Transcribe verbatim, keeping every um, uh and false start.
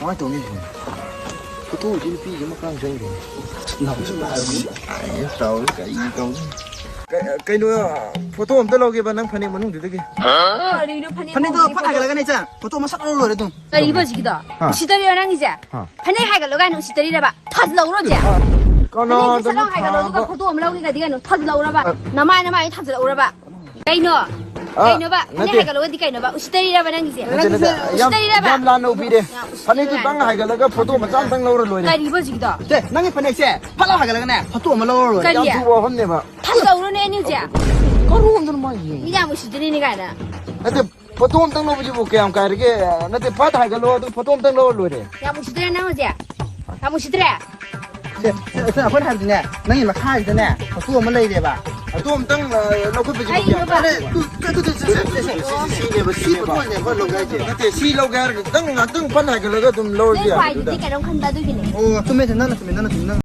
ꯀꯃꯥꯏꯅ ꯇꯧꯅꯤ? ꯐꯣꯇꯣꯁꯤ ꯅꯨꯄꯤꯁꯤ ꯑꯃ ꯀꯔꯝ ꯆꯪꯗꯣꯏꯅꯣ? ꯇꯧꯔꯤ, ꯀꯔꯤ ꯇꯧꯅꯤ? ꯀ-, ꯀꯩꯅꯣ, ꯐꯣꯇꯣ ꯑꯝꯇ ꯂꯧꯒꯦꯕ ꯅꯪ ꯐꯅꯦꯛ ꯃꯅꯨꯡꯗꯨꯗꯒꯤ꯫ ꯀꯔꯤꯅꯣ ꯐꯅꯦꯛ ꯐꯅꯦꯛꯇꯣ ꯃꯅꯨꯡꯗꯒꯤ ꯐꯠ ꯐꯣꯇꯣ? ꯍꯥꯏꯒꯠꯂꯒꯅꯦ ꯏꯆꯥ, ꯐꯣꯇꯣ ꯃꯁꯛ ꯂꯧꯔ ꯂꯣꯏꯔꯦ ꯑꯗꯨꯝ꯫ ꯀꯔꯤꯕ ꯍꯧꯖꯤꯛꯀꯤꯗꯣ? ꯍꯥ꯫ ꯎꯁꯤꯠꯇꯔꯤꯔꯣ ꯅꯪꯒꯤꯁꯦ? ꯍꯥ꯫ ꯐꯅꯦꯛ ꯍꯥꯏꯒꯠꯂꯣ ꯀꯥꯏꯅ ꯎꯁꯤꯠꯇꯔꯤꯔꯕ? ꯊꯥꯖꯤꯜꯂꯛꯎꯔꯣ ꯆꯦ? ꯐꯅꯦꯛꯁꯦ ꯀꯅꯥꯗꯅꯣ ꯁꯠ ꯂꯥꯎ ꯍꯥꯏꯒꯠꯂꯣ, ꯑꯗꯨꯒ ꯊꯥꯕ? ꯐꯣꯇꯣ ꯑꯃ ꯂꯧꯒꯦꯒꯗꯤ ꯀꯩꯅꯣ ꯊꯥꯖꯤꯜꯂꯛꯎꯔꯕ? ꯑ꯫ ꯅꯃꯥꯏ, ꯅꯃꯥꯏ ꯊꯥꯖꯤꯜꯂꯛꯎꯔꯕ? ꯀꯩꯅꯣ? ꯑ, ꯀꯩꯅꯣꯕ? ꯐꯅꯦꯛ ꯅꯠꯇꯦ꯫ ꯍꯥꯏꯒꯠꯂꯣꯒꯗꯤ ꯀꯩꯅꯣꯕ? ꯎꯁꯤꯠꯇꯔꯤꯔꯕ ꯅꯪꯒꯤꯁꯦ? ꯅꯠꯇꯦ, ꯅꯠꯇꯦ, ꯌꯥꯝ, ꯎꯁꯤꯠꯇꯔꯤꯔꯕ? ꯌꯥꯝ ꯂꯥꯟꯅ ꯎꯕꯤꯔꯦ꯫ ꯌꯥꯝ ꯎꯁꯤꯠꯇꯔꯤꯔꯕ? ꯐꯅꯦꯛꯇꯨꯇꯪ ꯍꯥꯏꯒꯠꯂꯒ ꯐꯣꯇꯣ ꯃꯆꯥ ꯑꯝꯇꯪ ꯂꯧꯔ ꯂꯣꯏꯔꯦ꯫ ꯀꯔꯤꯕ ꯍꯧꯖꯤꯛꯀꯤꯗꯣ? ꯆꯦ, ꯅꯪꯒꯤ ꯐꯅꯦꯛꯁꯦ ꯐꯠ ꯂꯥꯎ ꯍꯥꯏꯒꯠꯂꯒꯅꯦ, ꯐꯣꯇꯣ ꯑꯃ ꯂꯧꯔ ꯂꯣꯏꯔꯦ꯫ ꯀꯔꯤ? ꯌꯥꯝ ꯊꯨꯕ ꯋꯥꯐꯝꯅꯦꯕ꯫ ꯊꯥꯖꯤꯜꯂꯛꯎꯔꯣꯅꯦ ꯑꯅꯤꯁꯦ꯫ ꯀꯔꯣꯝꯗꯅꯣ ꯃꯥ ꯌꯦꯡꯉꯤ? ꯃꯤ ꯌꯥꯝ ꯎꯁꯤꯠꯇꯔꯤꯅꯤ ꯀꯥꯏꯅ꯫ ꯅꯠꯇꯦ, ꯐꯣꯇꯣ ꯑꯝꯇꯪ ꯂꯧꯕꯁꯤꯕꯨ ꯀꯌꯥꯝ ꯀꯥꯏꯔꯒꯦ? ꯅꯠꯇꯦ, ꯐꯠ ꯍꯥꯏꯒꯠꯂꯣ, ꯑꯗꯨ ꯐꯣꯇꯣ ꯑꯝꯇꯪ ꯂꯧꯔ ꯂꯣꯏꯔꯦ꯫ ꯌꯥꯝ ꯎꯁꯤꯠꯇ꯭ꯔꯦ ꯅꯪ ꯍꯧꯖꯤꯛ? ꯌꯥꯝ ꯎꯁꯤꯠꯇ꯭ꯔꯦ? ꯁꯦ, ꯁꯦ, ꯁꯦ, ꯑꯩꯈꯣꯏꯅ ꯍꯥꯏꯕꯗꯤꯅꯦ, ꯅꯪꯒꯤ ꯃꯈꯥꯁꯤꯗꯅꯦ, ꯐꯣꯇꯣ ꯑꯃ ꯂꯩꯔꯦꯕ꯫ ꯐꯣꯇꯣ ꯑꯝꯇꯪ, ꯑ, ꯂꯧꯈꯠꯄꯁꯤꯕꯨ ꯀꯌꯥꯝ ꯀꯔꯤꯅꯣꯕ? ꯀꯥꯏꯔꯒꯦ? ꯑꯗꯨ, ꯑꯗꯨ, ꯑꯗꯨ, ꯁꯦ, ꯁꯦ, ꯁꯦ, ꯁꯦ, ꯁꯤ, ꯁꯤꯅꯦꯕ, ꯁꯤ ꯁꯤꯅꯦꯕ꯫ ꯐꯣꯇꯣꯁꯤꯅꯦ ꯑꯩꯈꯣꯏ ꯂꯧꯒꯦ ꯍꯥꯏꯁꯦ꯫ ꯅꯠꯇꯦ, ꯁꯤ ꯂꯧꯒꯦ ꯍꯥꯏꯔꯒ ꯈꯤꯇꯪ ꯉꯥꯛꯇꯪ ꯐꯠ ꯍꯥꯏꯒꯠꯂꯒ ꯑꯗꯨꯝ ꯂꯧꯔꯁꯨ ꯅꯣꯏ ꯌꯥꯏ ꯈ꯭ꯋꯥꯏꯗꯨꯗꯤ ꯑꯗꯨꯗ꯫ ꯀꯩꯅꯣꯝ ꯈꯟꯕ ꯑꯗꯨꯒꯤꯅꯦ꯫ ꯑꯣ, ꯆꯨꯝꯃꯦ, ꯆꯨꯝꯃꯦ, ꯅꯪꯅ ꯆꯨꯝꯃꯦ, ꯅꯪꯅ ꯆꯨꯝꯃꯦ, ꯅꯪ